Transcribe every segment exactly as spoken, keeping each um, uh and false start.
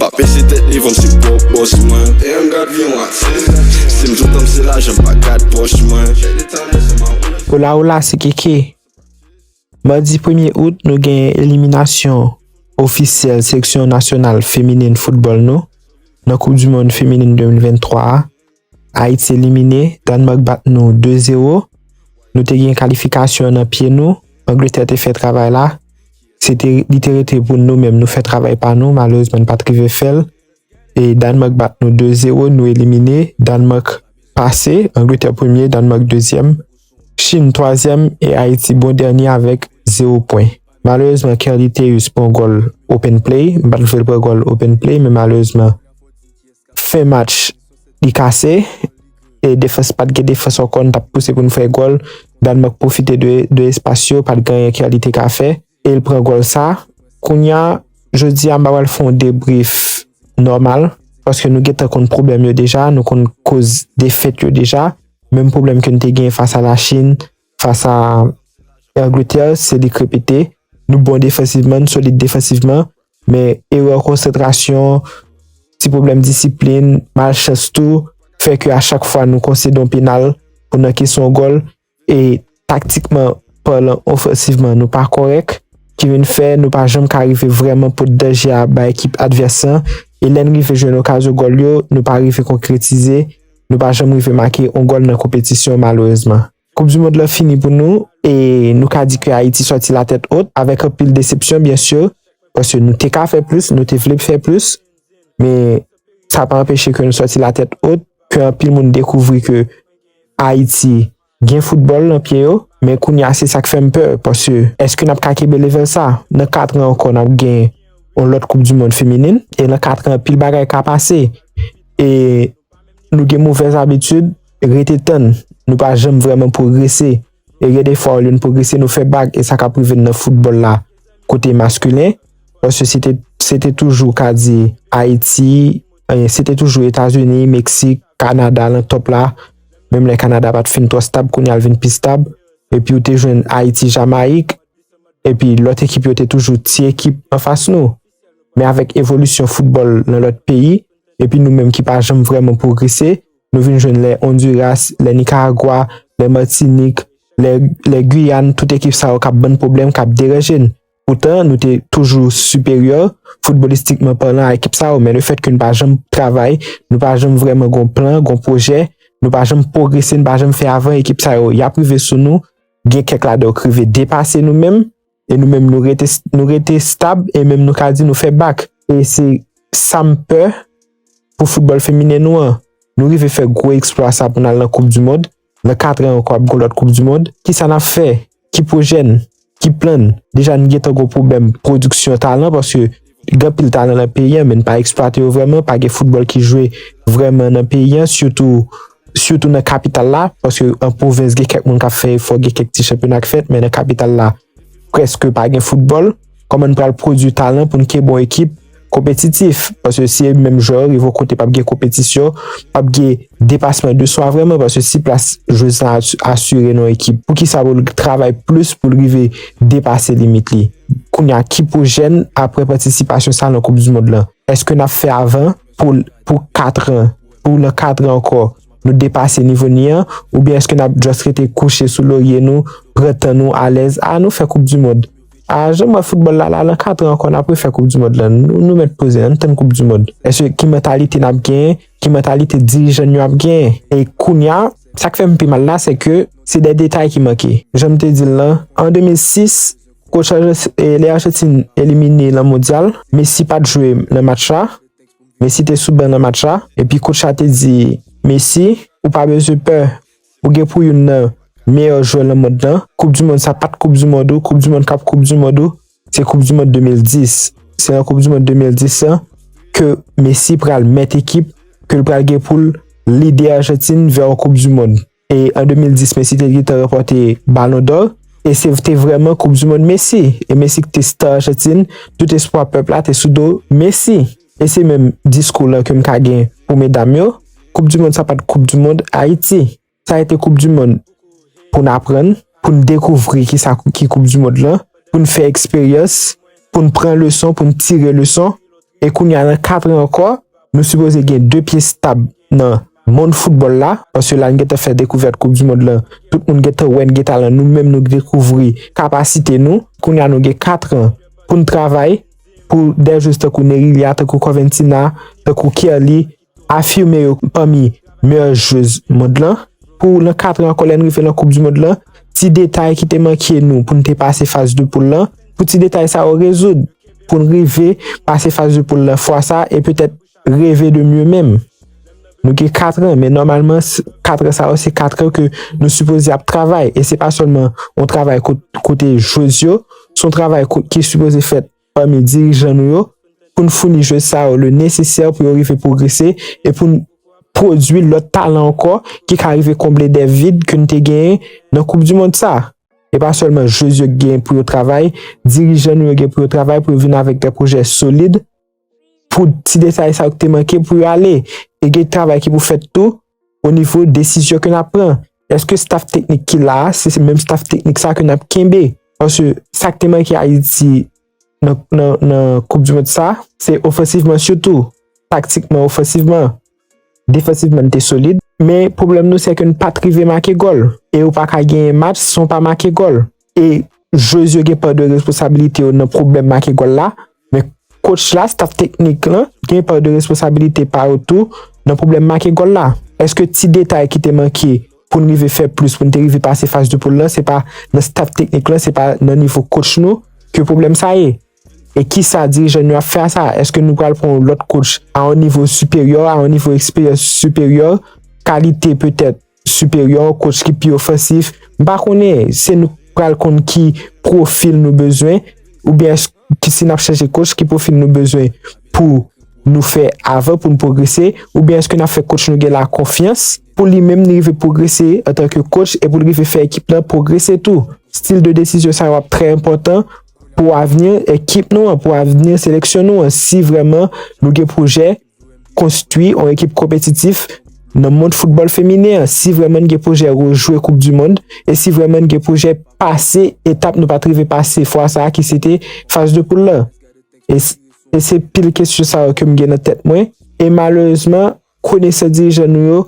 Ap pese tèt li vann se pwòp bòs mwen. Damn, gad vyon atis. Si m toutan m se lajan m pa gad pòch mwen. Hola, hola, se Keke. Madi premye out, nou gen eliminasyon ofisyèl seleksyon nasyonal feminin foutbòl nou nan Koup di Mond feminin de mil venntwa a. Ayiti elimine, Dannmak bat nou de zewo. Nou te gen kalifikasyon nan pye nou. Angletè te fè travay la. Se te, li te rete pou nou menm, nou fè travay pa nou. Malerezman, n pa t rive fè l. E Dannmak bat nou de zewo, nou elimine. Dannmak pase, Angletè premye, Dannmak dezyèm, Chin twazyèm e Ayiti bon dènye avèk zewo pwen. Malerezman, Kerly Théus pran gòl open play. M pa t vle l pran gòl open play, men malerezman, fen match, li kase. E defans, pa t gen defans ankò, n t ap pouse pou n fè gòl. Dannmak pwofite de, de espas yo, pa t gen anyen Kerly te ka fè. E l pran gòl sa. Kounye a, jodi a, m pa pral fè yon debrif nòmal, paske nou gentan konn pwoblèm yo deja, nou konn koz defèt yo deja. Menm pwoblèm ke n te gen fas a Lachin, fas a Angletè, se li k repete. Nou bon defansivman, nou solid defansivman, men erè konsantrasyon, ti pwoblèm disiplin, malchans tou, fè ke a chak fwa nou konsede yon penal pou n ankese yon gòl, e taktikman palan, ofansivman, nou pa kòrèk, ki vin fè nou pa janm ka rive vrèman pot danje a ba ekip advès lan, e lè n rive jwenn okazyon gòl yo, nou pa rive konkretize, nou pa janm rive make yon gòl nan konpetisyon, malerezman. Koup di mond lan fini pou nou, e nou ka di ke Ayiti sòti latèt ot, avèk anpil desepsyon, byen si, paske nou te ka fè plis, nou te vle fè plis, men sa pa anpeche ke nou sòti latèt ot, ke anpil moun dekouvri ke Ayiti gen foutbòl nan pye yo, men kounye a se sa k fè m pè, paske èske n ap ka kenbe level sa? Nan kat an ankò, n ap gen yon lòt koup di mond feminin, e nan kat an, anpil bagay ka pase. E nou gen movèz abitid, rete tann, nou pa janm vrèman pwogrese. E gen de fwa, olye n pwogrese, nou fè bak, e sa k ap rive n nan foutbòl la, kote maskilen, paske se te, se te toujou ka di Ayiti, eh, se te toujou Etazini, Meksik, Kanada, nan top la, menm lè Kanada pa t fin twò stab, kounye a l vin pi stab, epi ou te jwenn Ayiti, Jamayik, epi lòt ekip yo te toujou ti ekip anfas nou. Men avèk evolisyon foutbòl nan lòt peyi, epi nou menm ki pa janm vrèman pwogrese, nou vin jwenn lè Ondiras, lè Nikaragwa, lè Matinik, lè, lè Giyàn, tout ekip sa yo k ap bann pwoblèm, k ap deranje n. Poutan, nou te toujou siperyè, foutbolistikman palan, a ekip sa yo, men lefètke n pa janm travay, nou pa janm vrèman gon plan, gon pwojè, nou pa janm pwogrese, n pa janm fè avan ekip sa yo. Y ap rive sou nou, gen kèk ladan yo k rive depase nou menm, e nou menm nou rete, nou rete stab, e menm nou ka di nou fè bak. E se sa m pè pou foutbòl feminen nou an. Nou rive fè gwo eksplwa sa pou n al nan koup di mond. Nan kat an ankò, ap gon lòt koup di mond. Kisa n ap fè? Ki pwojè n? Ki plan n? Deja, n gentan gon pwoblèm pwodiksyon talan, paske gen anpil talan nan peyi an, men n pa eksplwate yo vrèman, pa gen foutbòl ki jwe vrèman nan peyi an, sitou, sitou nan kapital la, paske an pwovens gen kèk moun k ap fè efò, gen kèk ti chanpyona k fèt, men nan kapital la, prèske pa gen foutbòl. Kòman n pral pwodui talan pou n kenbe yon ekip konpetitif? Paske si e menm jwè yo rive yon kote p ap gen konpetisyon, p ap gen depasman de swa vrèman, paske si plas jwez la asire nan yon ekip, poukisa pou l travay plis pou l rive depase limit li? Kounye a, ki pwojè n apre patisipasyon sa nan koup di mond lan? Èske n ap fè avan pou, pou kat an, pou nan kat an ankò, nou depase nivo n ye an, oubyen èske n ap just rete kouche sou lorye nou, pran tan nou, alèz, a, nou fè koup di mond? A, jan m wè foutbòl la, la, nan kat an ankò, n ap refè koup di mond lan. Nou, nou mèt poze, ann tann koup di mond. Èske ki mantalite n ap genyen? Ki mantalite dirijan n yo ap genyen? E kounye a, sa k fè m pi mal la, se ke se de detay ki manke. Jan m te di l lan, an de mil sis, coach Arjan-, e, lè Ajantin elimine nan mondyal, Messi pa t jwe nan match la. Messi te sou ban nan match la. Epi coach la te di Messi, ou pa bezwen pè. Ou gen pou youn nan meyè jwè nan mond lan. Koup di mond sa pa t koup di mond ou. Koup di mond k ap koup di mond ou, se koup di mond de mil dis. Se nan koup di mond de mil dis lan ke Messi pral mèt ekip, ke l pral gen pou l lide Ajantin vè yon koup di mond. E an de mil dis, Messi te gentan ranpòte Balon dò. E se te vrèman koup di mond Messi. E Messi ki te star Ajantin, tout espwa pèp la te sou do Messi. E se menm diskou lan ke m ka gen pou medam yo. Koup di mond sa pa t koup di mond Ayiti. Sa rete koup di mond pou n aprann, pou n dekouvri kisa ki koup di mond lan, pou n fè eksperyans, pou n pran leson, pou n tire leson. E kounye a nan kat an ankò, nou sipoze gen de pye stab nan mond foutbòl la, paske la n gentan fè dekouvèt koup di mond lan, tout moun gentan wè n gen talan, nou menm nou dekouvri kapasite nou. Kounye a nou gen kat an pou n travay, pou de jwez tankou Nerilia, tankou Coventina, tankou Kerly, afime yo pami meyè jwez mond lan, pou nan kat an ankò lè n rive nan koup di mond lan, ti detay ki te manke nou pou n te pase faz de poul lan, pou ti detay sa yo rezoud, pou n rive pase faz de poul lan fwa sa, e petèt reve de mye menm. Nou gen kat an, men nòmalman kat an sa yo se kat an ke nou sipoze ap travay, e se pa sèlman yon travay kote jwez yo, se yon travay ki sipoze fèt pami dirijan nou yo, pou n founi jwez sa yo le nesesè pou yo rive pwogrese, e pou n pwodui lòt talan ankò ki ka rive konble de vid ke n te genyen nan koup di mond sa. E pa sèlman jwez yo gen pou yo travay, dirijan nou yo gen pou yo travay pou yo vin avèk de pwojè solid pou ti detay sa yo ki te manke pou yo ale. E gen travay ki pou fèt tou o nivo desizyon ke n ap pran. Èske staff teknik ki la a, se menm staff teknik sa ke n ap kenbe? Paske sa k te manke Ayiti nan, nan, nan koup di mond sa, se ofansivman sitou, taktikman, ofansivman, defansivman n te solid, men pwoblèm nou se ke n pa t rive make gòl. E ou pa ka genyen match san w pa make gòl. E jwez yo gen pa de responsabilite yo nan pwoblèm make gòl la, men coach la, staff teknik lan, gen pa de responsabilite pa yo tou nan pwoblèm make gòl la. Èske ti detay ki te manke pou n rive fè plis, pou n te rive pase faz de poul lan, se pa nan staff teknik lan, se pa nan nivo coach nou ke pwoblèm sa ye? E kisa dirijan nou ap fè a sa? Èske nou pral pran yon lòt coach a yon nivo siperyè, a yon nivo eksperyans siperyè, kalite petèt siperyè, yon coach ki pi ofansif? M pa konnen, se nou k pral konn ki pwofil nou bezwen, oubyen èske si n ap chèche coach, ki pwofil nou bezwen pou nou fè avan pou n pwogrese, oubyen èske n ap fè coach nou gen la konfyans pou li menm li rive pwogrese antanke coach e pou li rive fè ekip lan pwogrese tou? Stil de desizyon sa yo ap trè enpòtan pou avni ekip nou an, pou avni seleksyon nou an, si vrèman nou gen pwojè konstwi yon ekip konpetitif nan mond foutbòl feminen an, si vrèman n gen pwojè rejwe koup di mond, e si vrèman n gen pwojè pase etap nou pa t rive pase fwa sa a ki se te faz de poul lan. E, e se pil kesyon sa yo ke m gen nan tèt mwen. E malerezman, konesan dirijan nou yo,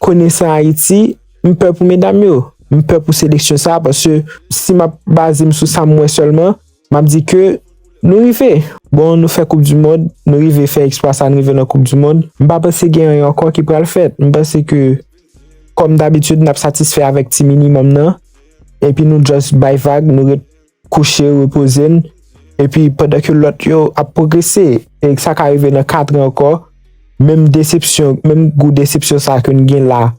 konesan Ayiti, m pè pou medam yo. M pè pou seleksyon sa a, paske si m ap baze m sou sa m wè sèlman, m ap di ke nou rive. Bon, nou fè koup di mond, nou rive fè eksplwa sa, nou rive nan koup di mond. M pa panse gen anyen ankò ki pral fèt. M panse ke, kòm dabitid, n ap satisfè avèk ti minimòm nan. Epi nou just bay vag, nou ret kouche, repoze n. Epi pandan ke lòt yo ap pwogrese. E sa ka rive nan kat an ankò. Menm desepsyon, menm gou desepsyon sa ke n gen la,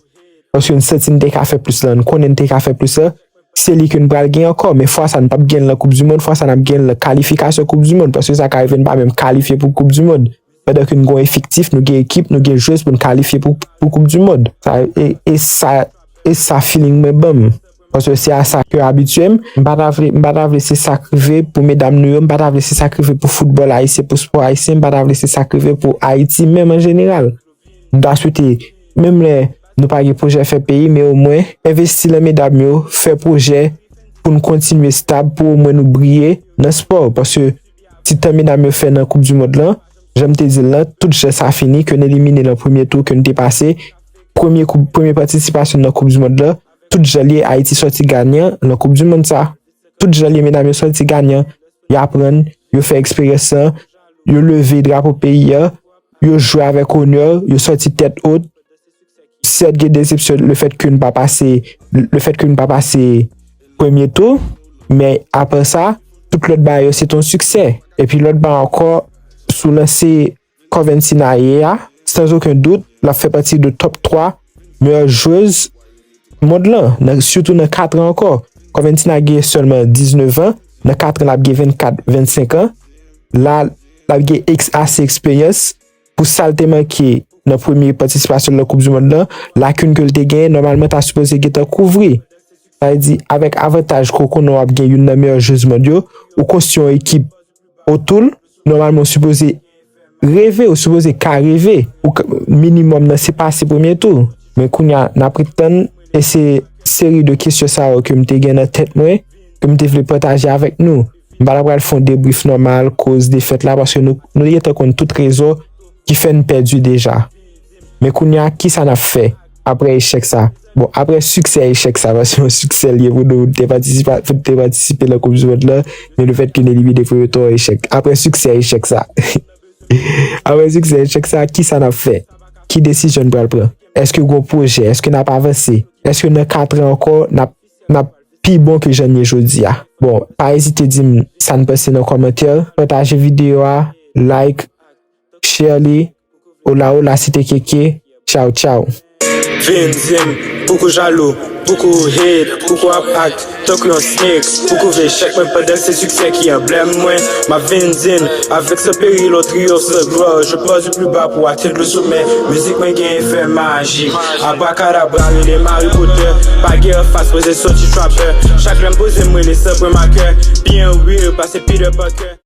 paske n santi n te ka fè plis lan, n konnen n te ka fè plis lan, se li ke n pral gen ankò. Men fwa sa, n p ap gen l nan koup di mond, fwa sa, n ap gen l nan kalifikasyon koup di mond, paske sa ka rive n pa menm kalifye pou koup di mond. Pandan ke n gen yon efektif, nou gen ekip, nou gen jwez pou n kalifye pou, pou koup di mond. Sa, e, e sa, e sa feeling mwen ban m. Paske se a sa ke abitye m. M pa ta vle, m pa ta vle se sa k rive pou medam nou yo, m pa ta vle se sa k rive pou foutbòl ayisyen, pou spò ayisyen, m pa ta vle se sa k rive pou Ayiti menm an jeneral. M ta swete, menm lè nou pa gen pwojè fè peyi, men omwen, envesti nan medam yo, fè pwojè pou n kontinye stab, pou omwen nou briye nan spò. Paske ti tan medam yo fè nan koup di mond lan, jan m te di l lan, tout jan sa fini, ke n elimine nan premye tou, ke n te pase premye koup, premye patisipasyon nan koup di mond lan, tout jan l ye, Ayiti sòti ganyan nan koup di mond sa. Tout jan l ye, medam yo sòti ganyan, y aprann, yo fè eksperyans lan, yo leve drapo peyi a, yo jwe avèk onè, yo sòti tèt wot. Sèt, gen desepsyon lefèt ke n pa pase, lefèt ke n pa pase premye tou, men apa sa, tout lòt bagay yo se t on siksè. Epi lòt bagay ankò, sou lanse Coventina ye a, sans aucun doute, l ap fè pati de top twa meyè jwez mond lan, nan, sitou nan kat an ankò. Coventina gen sèlman diznèf an, nan kat an l ap gen vennkat, vennsenk an. La, l ap gen eks-, ase eksperyans pou sa l te manke nan premye patisipasyon l nan koup di mond lan, lakin ke l te genyen, nòmalman ta sipoze gentan kouvri. Sa vle di, avèk avantaj ke w konnen w ap gen youn nan meyè jwez mond yo, ou konstwi yon ekip otou l, nòmalman w sipoze reve, w sipoze ka reve. Ou ka, minimòm nan se pase premye tou. Men kounye a, n ap ret tann, e se seri de kesyon sa yo ke m te gen nan tèt mwen, ke m te vle pataje avèk nou. M pa ta pral fè yon debrif nòmal, koz defèt la, paske nou, nou gentan konn tout rezon ki fè n pèdi deja. Men kounye a, kisa n ap fè apre echèk sa? Bon, apre siksè echèk sa, paske se yon siksè l ye pou nou te patisipe, pou te patisipe nan Koup di Mond lan, men lefètke n elimine premye tou an echèk. Apre siksè echèk sa, apre siksè echèk sa, kisa n ap fè? Ki desizyon n pral pran? Èske gon pwojè? Èske n ap avanse? Èske nan kat an ankò, n ap, n ap pi bon ke jan n ye jodi a? Bon, pa ezite di m sa n panse nan kòmantè, pataje videyo a, like, share li. Hola, hola, se te Keke. Tchaw, tchaw. Vin di m, pouki w jalou, pouki w hate, pouki w ap act tankou yon snake, pouki w vle echèk mwen pandan se siksè ki anblèm mwen. M ap vin di n, avec ce péril on triomphe sans gloire, je pars du plus bas pour atteindre le sommet. Mizik mwen gen efè majik, abrakadabra rele Harry Potter. Pa gen anfas, poze soti trapper. Chak lè m poze m rele san pran makè. Byen real, pase Peter Parker.